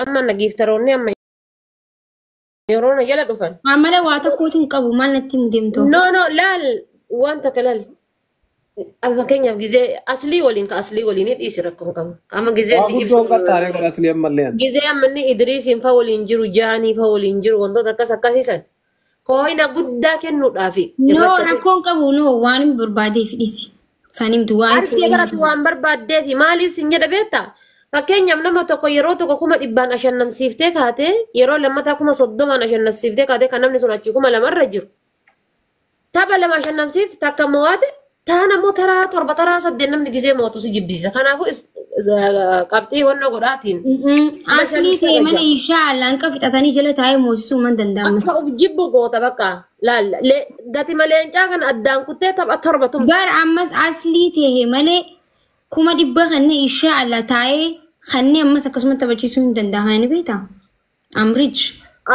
Amma na giiftaroonni amma yeroo na jala dhufan. Amala waa tokkootu hin qabu maal natti himu deemtoo? No no laal waan takka laal. Fakkeenyaaf gizee aslii waliin ka aslii waliin dhiisi rakkoo hin qabu. Amma gizee Waa guddoo hin qaxxaaree godha aslii ammallee. Gizee amma inni Idriisiin fa waliin jiru Jaanii fa waliin jiru wantoota akkas akkasiisan. Kooyina guddaa kennuudhaafi. No rakkoo hin qabu no waan hin barbaadeef dhiisi. Saniimtu waan Argee baratu waan barbaaddeefi maaliif sin jedha beektaa? Fakkeenyaaf nama tokko yeroo tokko 100,000 ashannamsiiftee kaatee yeroo lammataa 30,000 ashannamsiiftee kaatee kan namni sun achi 2,000 irra jiru. Tapha lama ashannamsiifte takka mo'ate taan ammoo taraa 7 taraa 8 namni gizee mo'atu si jibbisiisa. Kanaafuu qabxii wannoo godhaatiin. Aslii ta'e mana inshaallah hanqa fixatanii jala taa'ee moosisuu man danda'amu. Akka of jibbu goota bakka laal gati maleencaa kana addaan kuttee tapha 7 tumte. Bar ammas aslii ta'e malee 100,000 kanneen inshaallah taa'ee kanneen ammas akkasuma taphachiisuu hin danda'an beektaa? I'm rich.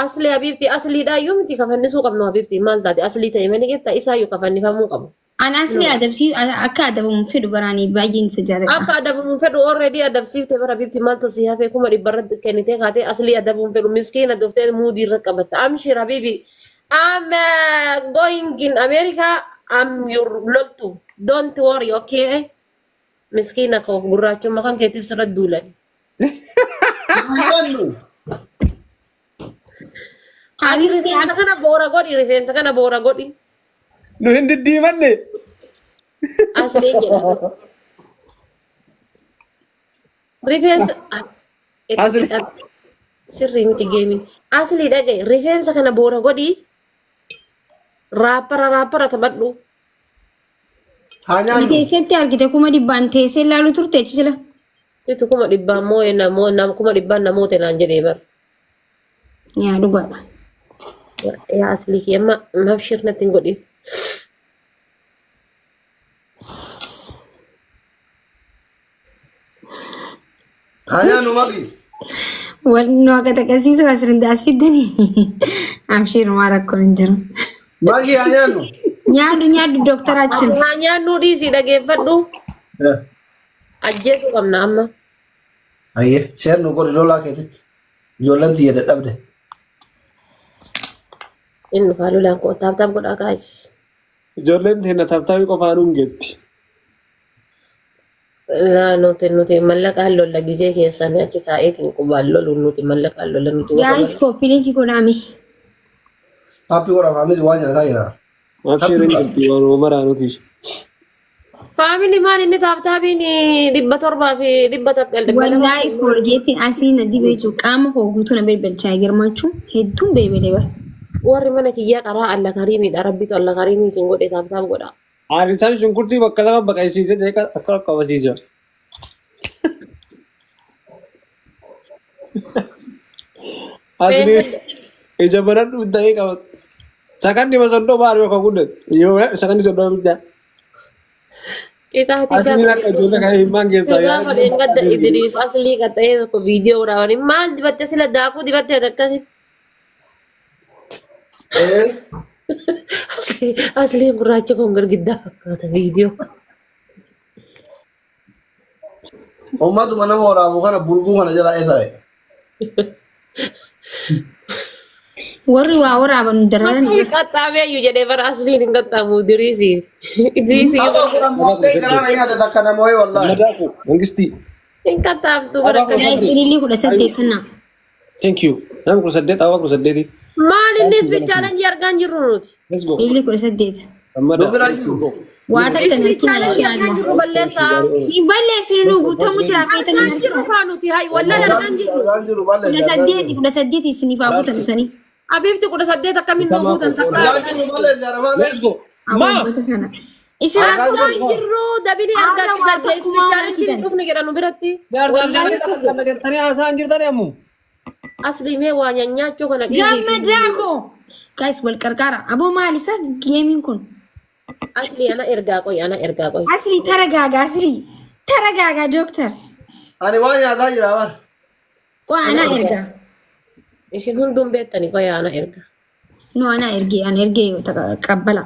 Aslii Habibti asliidhaa iyyuu miti kafannisuu qabnu Habibti maal taate aslii ta'e malee jettaa isaayyuu kafannifamuu qabu. An aslii adabsii akka adabamu fedhu baraanii baay'een isa jaalladha. Akka adabamu fedhu already adabsiifte bara Habibti maaltu si hafee 100,000 irratti kennitee kaatee aslii adabuun fedhu miskiina dhuftee muudii irra qabatta. Amshir Habibi I'm going in America I'm your loltu don't worry okay miskiina koo gurraachummaa kan keetiif sirra duulan. Habibti Rifeensa kana boora godhi rifeensa kana boora godhi. Nu hin diddiimanne. Aslii jedhama. Rifeensa Asli. Sirrii miti geemin. Aslii dhagaye rifeensa kana boora godhi. Raappara raappara taphadhu. Haa nyaannu. Teesseetti argite 100,000 teessee ilaalu turte achi jala. Situ 100,000 moo namoo 100,000 namoota naan jedhee bara. Yaa dhugaadha. Yaa aslii kiyya amma nabshir natti hin godhin. Haa nyaannu maqi. Wal nu akka takkasiisu asirratti as fiddanii. Abshiir waa rakkoon hin jiru. Maqi haa nyaannu. Nyaadhu nyaadhu dooktaraaችን. Haa nyaannu dhiisii dhageeffadhu. Ajjeesuu qabna amma. Ayyee sheen nu godhi lolaa keessatti. Ijoolleen tiyya dadhabde. Inni dhufaa lolaan koo taap taap godhaa guys. Ijoolleen teenya taaptaabii qofaan hungeetti. Nuti nuti mallaqaan lolla gizee keessan achi taa'eetiin qubaan loluun nuti mallaqaan lolla nuti. Guys copy link godhaame. Taappii godha faamilii waan nyaataa jira. Abshiir hin jirti waan maraa nuti. Faamilii maal inni taaptaabiin 700 fi 100. Wallaahi koolgeettiin asii na dibee jiru qaama koo guutuu na bilbilchaa girmachuu hedduun bilbilee bara. Warri mana kiyyaa qaraa alla kariimiidha rabbitu alla kariimii isin godhe taaptaab godha. Aarinsaan shunkurtii bakka lama baqaysiisee ta'e akka qabasiisa. Asli ija baradhu ta'ee qabatu. Sakandi 30 maal yookaan guddatu yoo sakandi 30 biddaa. Qixaatii Asli akka ijoollee kan himaan keessaa Gaafa dheengadda Idriis aslii qaxxa'ee tokko viidiyoo waraabanii maal dibattee sila daakuu dibattee akkasi. Asliin gurraacha kun girgiddaa fakkaata viidiyoo. Uummatuma nama waraabu kana burguu kana jala eessa ta'e? Warri waa waraaban dararan. Makkii qaxxaameeyyu jedhee bara asliin hin qaxxaamu Idriisii. Idriisii Abba kudha moo'ee garaana nyaate takka namoo'ee wallaahi. Madaaku mangistii. hin qaxxaamtu bara Abba akkasii. Guys ililii 18 kana. Thank you. Nama 18 awwa 18. Maal innis bichaalenjii argaa hin jirru nuti. Let's go. Ililii 18. Gammada. Nu bira jiru. Waa takka Isni natti chaalenjii argaa hin jirru balleessaa. Hin balleessinu nu guutamu jira feetanii. Argaa hin jirru kaa nuti hayi wallaan argaa hin jirru. Argaan jiru balleessa. 18 18 isiniif haa guutamu sanii. Abiibti 18 akkamiin nu guutan takka. Argaan jiru balleessa armaan. Let's go. Ma. Isin Argaa hin jirru dabini argaa jirru isni chaalenjii hin dhufne jedhan nu biratti. Jaarsaaf jaartii takka jettanii haasa'aa hin jirtanii ammoo. Asli mee waa nyaachuu kana dhiisii. Gammadaa koo. Guys wal qarqaara. Aboo maal isa geemiin kun? Asli ana ergaa qoy ana ergaa qoy. Asli taragaagaa asli. Taragaagaa dooktar. Ani waan nyaataa jira waan. Qo ana ergaa. Isin hunduun beektani qoy ana ergaa. No ana ergee ana ergee qabbala.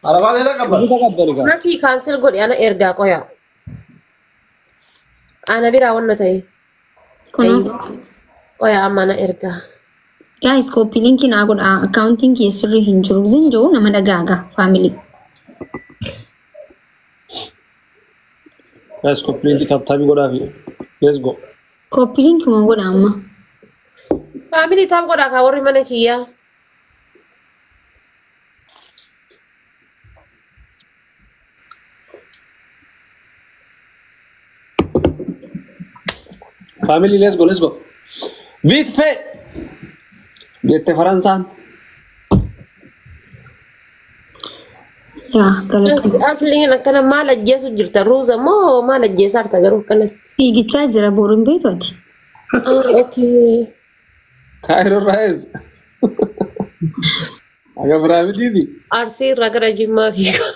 Arafaa dheeraa qabban. Maal qabbani kaa? Makii kaansel godhi ana ergaa qoya. Ana biraa wanna ta'e. Kunoo. Oya amma na ergaa. Guys, copy link naa godha. Accounting kiyya sirrii hin jiru. Zin jiru nama dhagaaga family. Guys, copy link tap tap godhaafi. Let's go. Copy link ma godha amma. Family tap godhaa kaa warri mana kiyyaa. Family, let's go, let's go. Vite fait. Jette Faransaan. Yaa galata. Asliin akkana maal ajjeesu jirta? Ruuza moo maal ajjeesaa jirta garuu akkanatti? Fiigichaa jira boruun beektu ati. Okay. Kaayiroo Raayis. Aga piraamidiiti. Arsii irraa gara Jimmaa fiiga.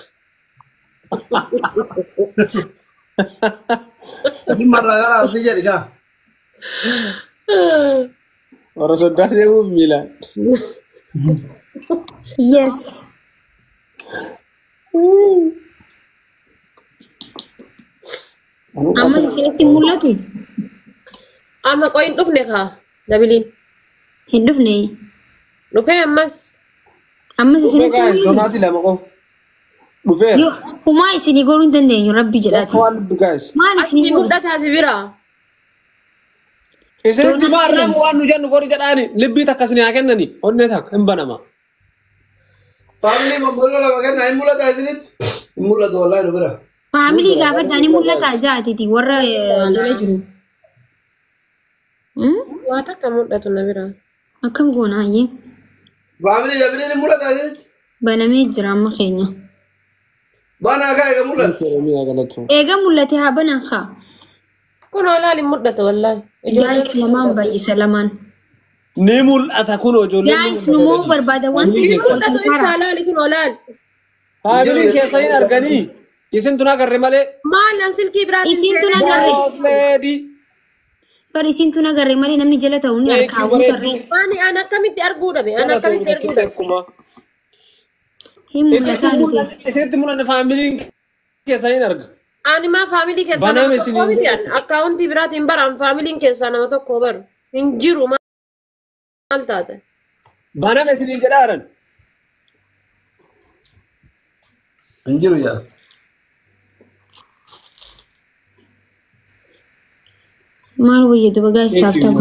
Dhimma irraa gara Arsii jedhi kaa. Warra soddaa deemuuf miilaan. Yes. Ammas isinitti hin mul'atu? Amma qoy hin dhufne kaa dabiliin. Hin dhufne. Dhufee ammas. Ammas isinitti hin mul'atu? Donaati lama qofa. Dhufeera. Yoo humaa isinii godhuu hin dandeenyu rabbi jedhaati. Waan lubbu guys. Maal Achi isinii godhu? mul'ataa si biraa. Isinitti maal ramu waan nu jennu godhi jedhaani libbii takka isin haa kennani onnee takka hin banama. Family mambooloo lama kennaa hin mul'ata isinitti. Hin mul'atu wallaahi nu bira. Family gaafadhaan ni mul'ata jaatiti warra jala jiru. Waa takka mul'atu na biraa. Akkam goona ayyee? Family dabiliin hin mul'ata isinitti. Banamee jira amma keenya. Banaa kaa eega mul'atu. Eega mul'ate haa banan kaa. Kun olaal hin mul'atu wallaahi. Guys lamaan baay'isa lamaan. Ni mul'ata kun ijoolleen. Guys nu moo barbaada wanti Hin mul'atu ibsaa laali kun olaal. Family keessaniin arganii isin tun agarre malee. Maal an silkii biraatiin Isin tun agarre. Boss lady. Bar isin tun agarre malee namni jala ta'u ni harkaa guutarre. Ani an akkamitti arguu dhabe? An akkamitti arguu dhabe? Hin mul'ataa nuti. Isinitti mul'anne faamiliin keessaniin arga. Ani maa faamilii keessaa Baname nama tokko isiniin miti an akkaawuntii biraatiin baraan faamiliin keessaa nama tokko baru hin jiru maal taate? Baname isiniin jedhaaran. Hin jiru yaa. Maal wayya duba guys taaf taaf.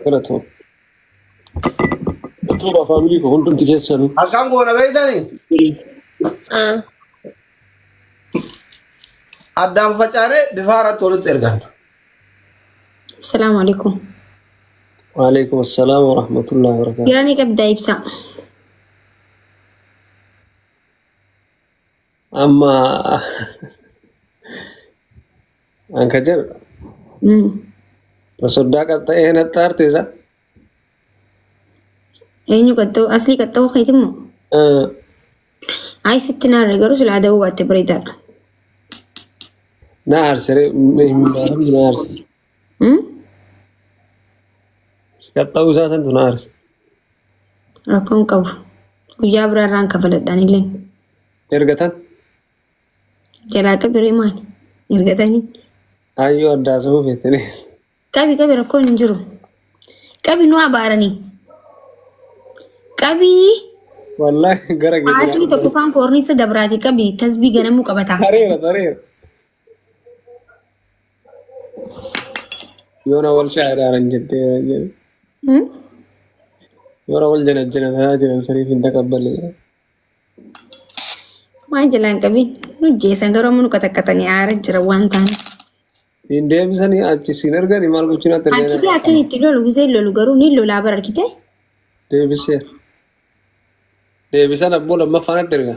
Galatoom. Tuuba faamilii koo hundumti keessanuu. Akkam goona beektanii? Addaan facaanee bifa haaraatti walitti ergan. Salaamu alaikum. Waalaikum assalaam wa rahmatullahi wa barakatuh. Jiranii qabdaa ibsaa. Amma an ka jedhu soddaa qaxxa'ee natti aarte isa. Eenyu qaxxa'u aslii qaxxa'uu keetimmoo? Ayi sitti naarre garuu silaa adabuu baatte bareedaadha. Na aarsere hin baaramtu na aarse. Qaxxa'uu isaa santu na aarse. Rakkoon qabu. Guyyaa biraa irraan kafaladhaan illee. Ergatan Jalaa qabiree maali? Ergatanii. Ayyoo addaa safuu feetanii. Qabi qabi rakkoon hin jiru. Qabi nu abaaranii. Qabi. Wallaahi gara Asli tokkoffaan koorniisa dabraati qabi tasbii ganamuu qabata. Tareera tareera. Yoona wal shaayidhaan jettee jedhe. Yoona wal janajjanataa jiran saniif hin taqabballe. Waan jalaan qabin nu jeessan garuu amma nu qataqqatanii aara jira waan ta'an. Siin deebisanii achi siin arganii maal gochuun akka Arkitee akkan itti lolu gisee lolu garuu ni lolaa bara arkitee. Deebiseera. Deebisan abboo lammaffaan natti erga.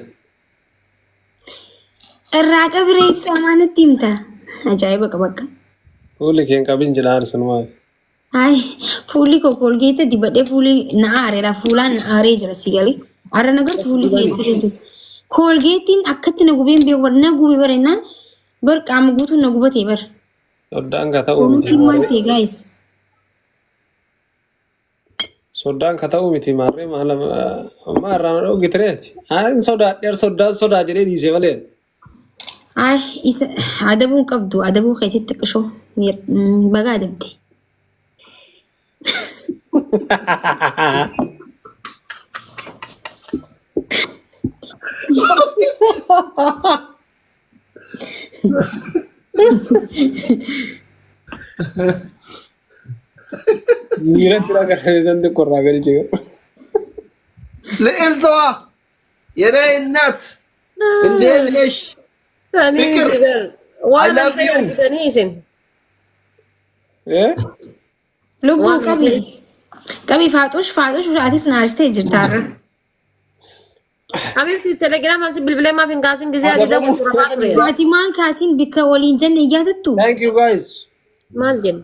Irraa qabiree ibsaa maalitti himta? Ajaa'iba qaba akka. Fuulli kee hin qabin jira aarsan maali? Ay, fuulli koo koolgeeta dibadhee fuulli na aareera. Fuulaan na aaree jira si galee. Har'a na gartuu fuulli keessa jiru. Koolgeetiin akkatti na gubeen beeku bar na gube bara innaan bar qaama guutuun na gubatee bar. Soddaan ka ta'uu miti Koolgeetiin maal maarree. ta'e guys? Soddaan ka ta'uu miti maarree maal amma irraa na dhoogitreeti. Aan sodaadheer soddaan sodaa jedhee dhiisee malee. Ay, isa adabuun qabdu adabuu keetitti qishoo baga adabde. Miiratti dhagaa san xiqqoorraa galchee. ልዕልተዋ የኔ እናት እንዴት ነሽ? ፍቅር፣ I love you. Isin. Lubbuu qabi. Qabi faaxush faaxush atis naarstee jirtaarra. Habibti telegiraamaan si bilbilee maaf hin kaasin gisee ati daawwattu rafaa ture. Faatimaan kaasiin bikka waliin jenne yaadattu. Thank you guys. Maal jenna?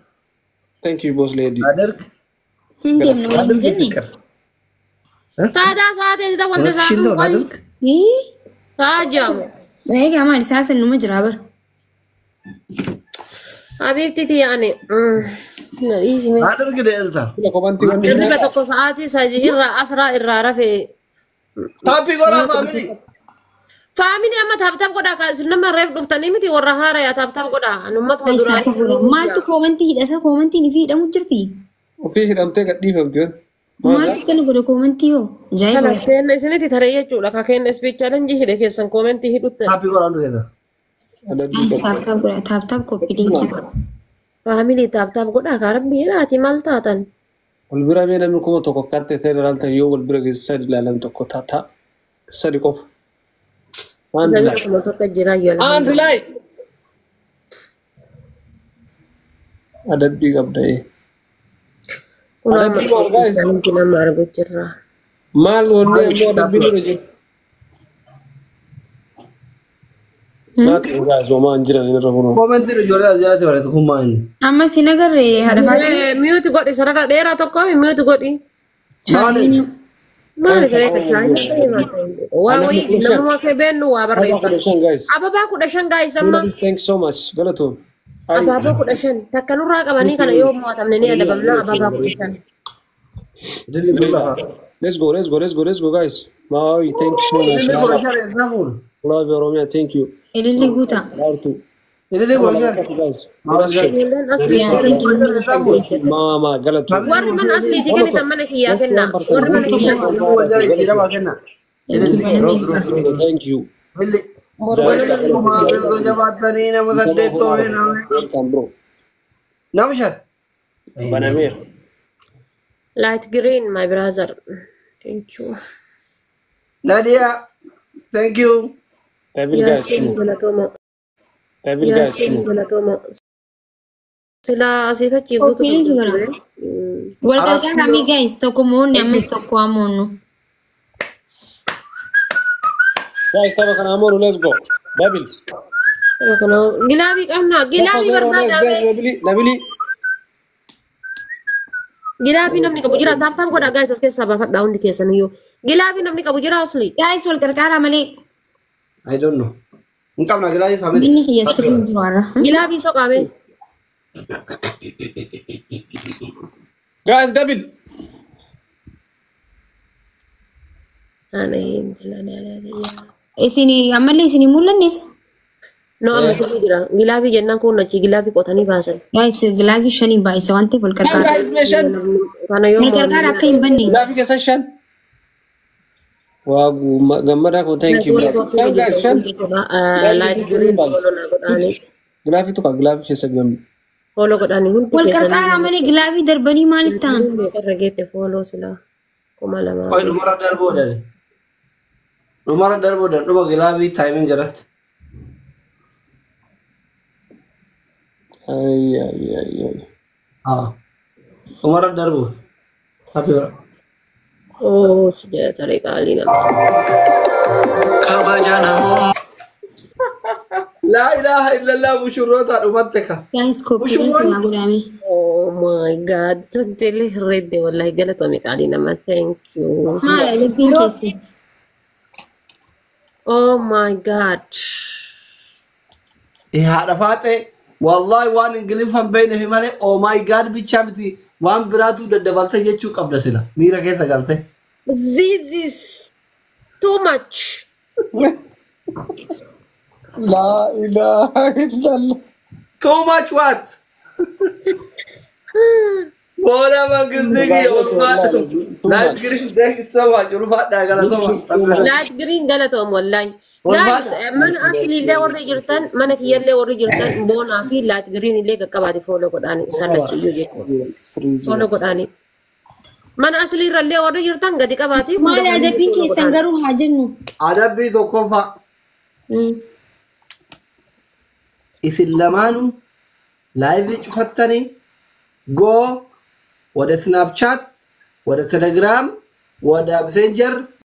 Thank you boss lady. አደርግ Hin deemne waliin አድርግ jenne. ፍቅር Taadaa sa'aatii ati daawwatte እውነትሽን ነው። sa'aatiin qoyi. አድርግ Sa'a jaamu. Egaa maali saasan numa jira bara. Habibti tiyyaani. Na dhiisime. አድርግ ልዕልታ Komantii wanni Hirriba tokko sa'aatii sadii irraa asraa irraa rafee. Tap godhaa family. Family amma tap tap godhaa kan isin nama reef dhuftanii miti warra haaraya tap tap godhaa. Nummatuma duraanii. Maaltu koomantii hidhasa koomantiin ifii hidhamu jirti? Ofii hidhamtee gadhiifamti. Maaltu kana godhe koomantii hoo? Ajaa'iba. Kanas kenna isinitti taree jechuudha. Ka kenna speech challenge hidhe keessan koomentii hidhutte. Tap godhaa hundi keessa. Guys, tap tap godha tap tap copy link. Family tap tap godhaa kaa rabbi jedhaati maal taatan? Wal bira mee namni 1000 akkatti ta'e ilaaltan yoo wal bira geesse sadi ilaalan tokko taata sadi qofa. አንድ Namni ላይ 1000 jira yoo አንድ ላይ adabbii qabda ee. Kun amma Adabbii qabu guys. nama argu jirra. Maal wanni ammoo adabbii dura jiru. Naati guys homaa hin jiran irra kunoo. Koomentii ijoollee as jalatti barreessu kun maal inni? Amma si nagarree haadha faaxee. Mute godhi sarara dheeraa tokko mute godhi. Maali? Maali saree kachaa waa wayii namuma kee beennu waa barreessa. 15 guys. Ababaa 15 guys amma. Thank you so much. Galatoom. Abaaboo 15 takka nurraa qabanii kana yoo mo'atamne ni adabamna abaabaa 15. Ililli kun lafa. Let's go, let's go, let's go, let's go guys. Mawi, thank you so much. Ililli 15 eessaa fuudhu? Love you, Oromia, thank you. Ililli guutaa. Artu. Ililli 15. Guys. Ijoolleen asliitii Ililli 15 eessaa fuudhu? Mama, galatoom. Warri mana asliitii kennitan mana kiyyaa kenna. Warri mana kiyyaa Ililli wal jala jijjiiramaa kenna. Ililli roog roog roog. Thank you. Ililli. Maamiltoota jabaattanii nama saddeet to'ee nama. Welcome bro. Nama shan. Banameera. Light green my brother. Thank you. Nadia, thank you. David guys. Yaasiin galatooma. David guys. Yaasiin galatooma. Silaa asii fachi guutuu Qophiin jira. Wal gargaaramii guys tokko moonni ammas tokko haa moonnu. Guys, tapha kana ammoo let's go. David. Glove qabna. Glove barbaadame. Nabili. Glove namni qabu jira. Tap tap godhaa guys as keessaa baafadhaa hundi keessaniyyuu. Glove namni qabu jira asli. Guys wal gargaaraa malee. I don't know. Hin qabna glove family. Inni kiyya sirrii jiru har'a. Glove soqaame. Guys, David. Ana hin Isin ammallee isin mul'anne isa. No amma sirrii jira. Glove jennaan kun achi glove qotanii baasan. Guys glove shanii baay'isa waan ta'eef wal gargaara. Guys, mee shan. Kana yoo Wal gargaara akka hin banne. Glove keessa shan. Waa gammadaa koo thank you. Shan guys, shan. Light green follow na godhaanii. Glove tuqa glove keessa gammi. Follow godhaanii hundi Wal gargaaraa malee glove darbanii maaliif ta'an? Meeqarra geette follow silaa 2000. Qoy dhumara darbuu dha. Dhumara darbuu dha. Dhuma glove timing jalatti. Ay ay ay ay. Haa. Dhumara darbuu. Tap godhaa. Oo, si jedha taree qaalii nama. Kabaja namummaa. Laa ilaaha illallah mushurroota dhumatte ka. Guys copy link naa godhame. Oh my God, sajjele redde wallahi galatoomi qaalii nama. Thank you. Maal adabbiin keessa? Oh my God. Haadha faaxee wallahi waan ingiliffan beekne fi malee oh my God bichaa miti waan biraatu daddabalte jechuu qabda sila miira keessa galte. This is too much. Laa ilaaha illallah. Too much what? Boona mangistii kiyya ulfaadhu. Light Green, thank you so much. Ulfaadhaa galatoma. Light Green galatoom wallahi. Guys, mana asliillee warri jirtan, mana kiyyallee warri jirtan, Boonaa fi Light Green illee qaqqabaati follow godhaani isaan lachiyyuu jechuudha. Follow godhaani. Mana asliirrallee warri jirtan gadi qabaati. Maali adabbiin keessan garuu haa jennu. Adabbii tokkoffaa. Isin lamaanuu live cufattanii go ወደ Snapchat፣ ወደ ቴሌግራም፣ ወደ Messenger.